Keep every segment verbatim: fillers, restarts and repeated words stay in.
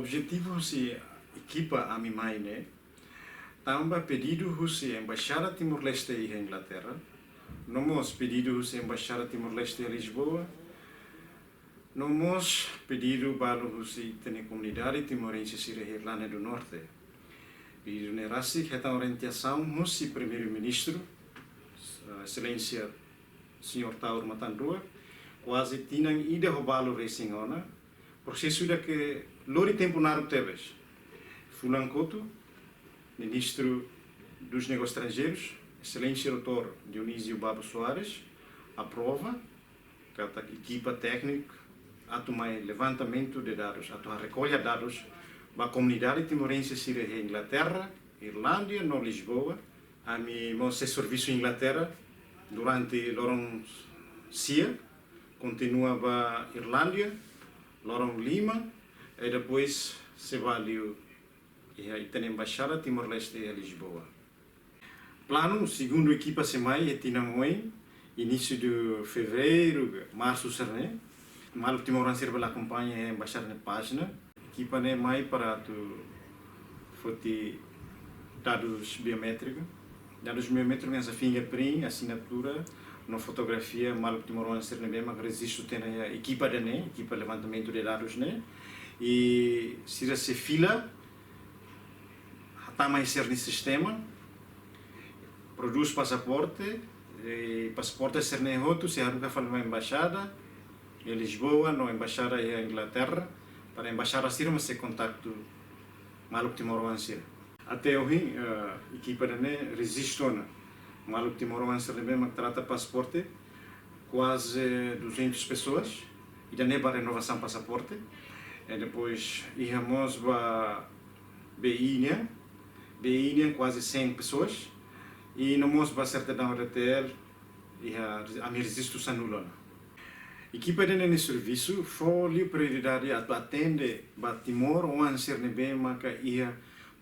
Objetivu husi ekipa ami mai ne'e tanba pedidu husi Embaixada Timor-Leste iha Inglaterra, no mós pedidu husi Embaixada Timor-Leste iha Lisboa, no mós pedidu balu husi ita-nia komunidade timorense sira iha Irlanda do Norte. Pedidu ne'e rasik hetan orientasaun husi Primeiru-Ministru, Exelénsia Señór Taur Matan Ruak, kuaze tinan ida ho balu resin ona, prosesu ida ke lori tempu naruk tebes. Fulan kotuk, Ministru dos Negócios Estrangeiros, Exelénsia doutór Dionísio Babo Soares, aprova katak ekipa tékniku atu mai levantamentu de dadus, atu rekolla dadus ba komunidade timorense sira iha Inglaterra, Irlanda no Lisboa. Ami mós sei servisu Inglaterra durante loron sia, kontinua ba Irlanda loron lima, i depois sei bá liu iha ita-nia Embaixada Timor-Leste iha Lisboa. Planu, segundu ekipa sei mai iha tinan oin, inísiu de fevereiru, marsu sira-ne'e. Maluk timoroan sira bele akompaña iha Embaixada nia pájina. Ekipa ne'e mai para atu foti dadus biométriku. Dadus biométriku hanesan fingerprint, asinatura, no fotografia maluk timoroan sira ne'ebé mak rejistu tiha ona iha ekipa ida-ne'e, ekipa levantamentu de dadus ne'e. I sira sei fila, hatama iha sira-nia sistema, prodús pasaporte, i pasaporte sira-ne'e hotu sei haruka fali mai embaixada iha Lisboa no embaixada iha Inglaterra, para embaixada sira mós sei kontaktu maluk timoroan sira. Até ohin, eh, ekipa ida-ne'e rejistu ona maluk timoroan sira ne'ebé mak trata pasaporte, kuaze duzentas pessoas, ida-ne'e ba renovasaun pasaporte. I depois iha mós ba B I nian, B I nian kuaze cem pessoas, i no mós ba sertidaun R T L, iha ami rejistu sanulu ona. Ekipa ida-ne'e nia servisu fó liu prioridade atu atende ba timoroan sira ne'ebé maka iha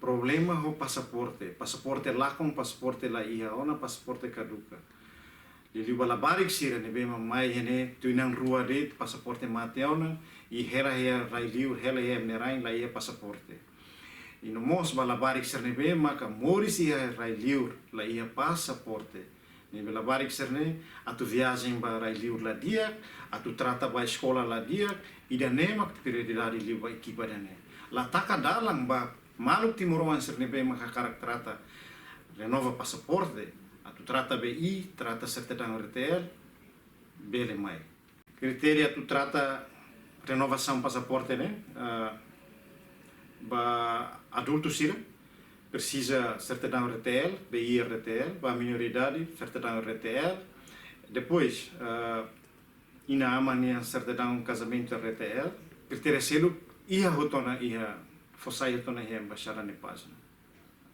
problema ho pasaporte, pasaporte lakon, pasaporte la iha ona, pasaporte kaduka. Liuliu ba labarik sira ne'ebé mak mai iha ne'e tinan rua de'it, pasaporte mate ona, i hela iha rai-liur, hela iha ema-nia rain, la iha pasaporte. I no mós ba labarik sira ne'ebé maka moris iha rai-liur, la iha pasaporte. Ne'ebé labarik sira-ne'e atu viajen ba rai-liur la di'ak, atu trata ba eskola la di'ak, ida-ne'e mak prioridade liu ba ekipa ida-ne'e. La taka dalan ba maluk timoroan sira ne'ebé mak hakarak trata, renova pasaporte, atu trata B I, trata sertidaun R T L, bele mai. Kritéria atu trata renovasaun pasaporte ne'e, ah, ba adultu sira presiza sertidaun R T L, B I R T L, ba minoridade sertidaun R T L. Depois, ah, inan-aman nian sertidaun kazamentu R T L. Kritéria seluk iha hotu ona iha, fó sai hotu ona iha embaixada nia pájina.